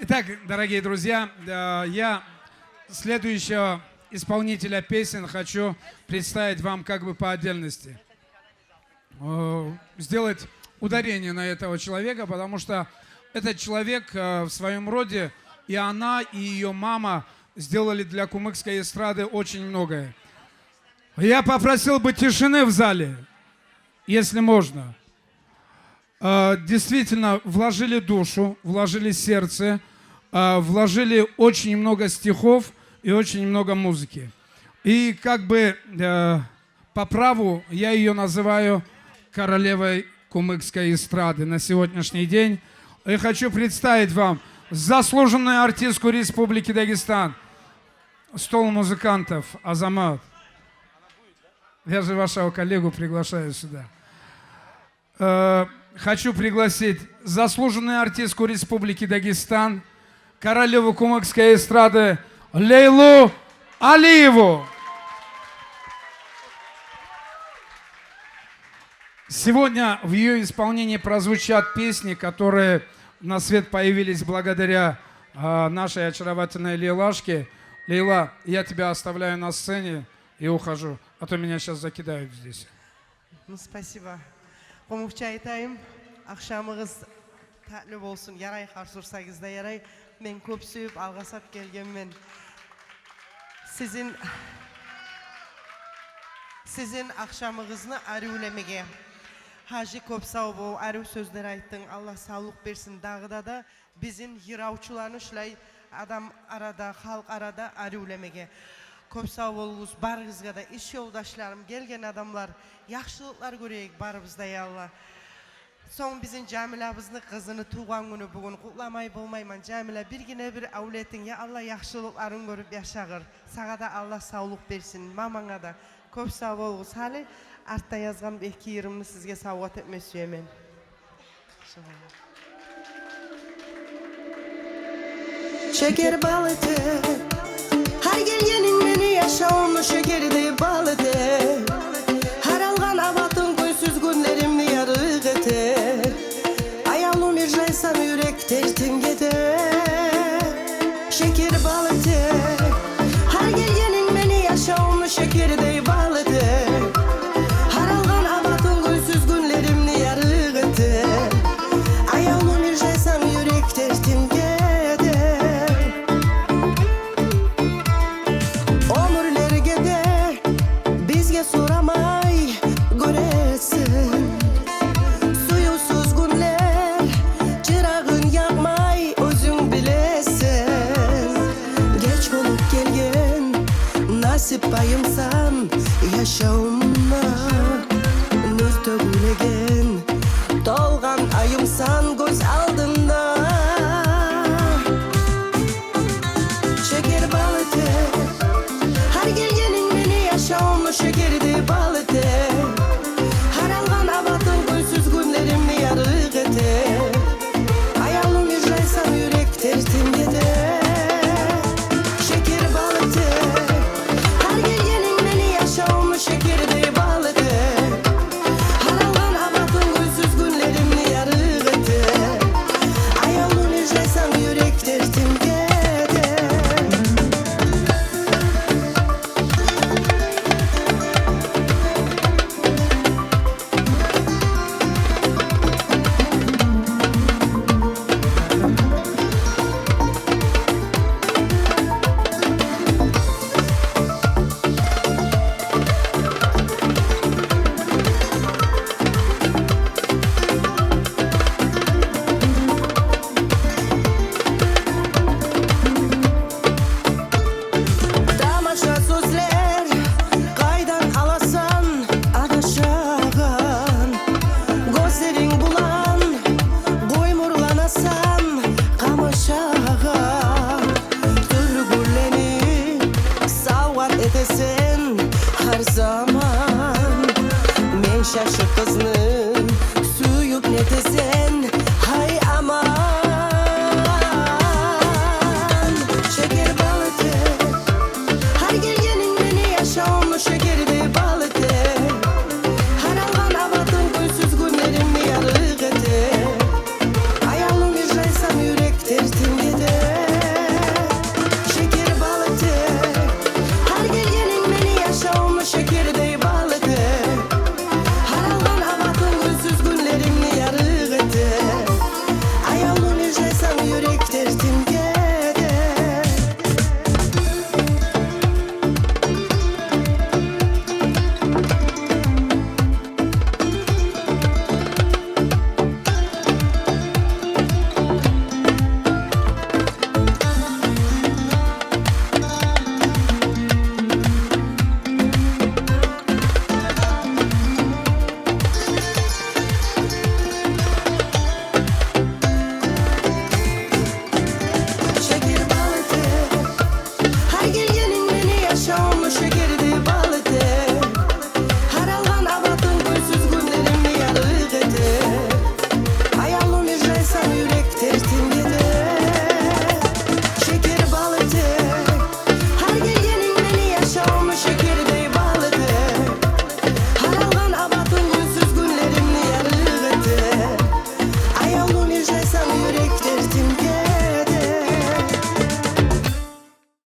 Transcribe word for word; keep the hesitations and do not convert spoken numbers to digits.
Итак, дорогие друзья, э, я следующего исполнителя песен хочу представить вам как бы по отдельности. Э, сделать ударение на этого человека, потому что этот человек, э, в своём роде, и она, и её мама сделали для кумыкской эстрады очень многое. Я попросил бы тишины в зале, если можно. Э, действительно, вложили душу, вложили сердце, э, вложили очень много стихов и очень много музыки. И как бы, э, по праву я её называю королевой кумыкской эстрады на сегодняшний день. И хочу представить вам заслуженную артистку Республики Дагестан, стол музыкантов, Азамат. Я же вашего коллегу приглашаю сюда. Э, хочу пригласить заслуженную артистку Республики Дагестан, королеву кумыкской эстрады Лейлу Алиеву. Сегодня в её исполнении прозвучат песни, которые на свет появились благодаря, а, нашей очаровательной Лейлашке. Лейла, я тебя оставляю на сцене и ухожу, а то меня сейчас закидают здесь. Ну, спасибо. Къумукъча айтайым, ахшамыгъыз татли болсун. Ярай, къарсы урсагъыз да ярай. Мен кёп сююп, алгъасап гелгенмен сизин, сизин ахшамыгъызны аривлемеге. Гьажи, кёп сав бол, арив сёзлер айтдынг. Аллагь савлукъ берсин дагъы да, да бизин йыравчуланы шулай адам арада, халкъ арада аривлемеге. Кёп сав болугъуз барыгъызгъа да, иш ёлдашларым, гелген адамлар, яхшылыкълар гёрейик барыбыз да, я Аллагь. Сонг бизин Жамилабызны къызыны тувгъан гюню бугюн, къутламай болмайман. Жамила, биргине бир авлетинг, я Аллагь, яхшылыкъларын гёрюп яшагъыр. Сагъа да Аллагь савлукъ берсин, маманга да. Кёп сав болугъуз. Гьали артда язгъан бир-эки йырымны сизге савгъат этме сюемен. Шегер бал эте гьар гелгенинг мени, яшавумну шегердей бал эте. Гьар алгъан абатынг гюнсюз гюнлеримни ярыкъ эте. Аявлу миржайсанг, юрек дертим гете. Шегер бал эте гьар гелгенинг мени, яшавумну шегердей бал эте. Гьар алгъан абатынг гюнсюз гюнлеримни ярыкъ эте. Аявлу миржайсанг, юрек дертим гете. Оьмюрлерге де бизге сорамай гёресен. Сюювсюз гюнлер чырагъын якъмай, оьзюнг билесен. Геч болуп гелген насип пайымсан, яшавум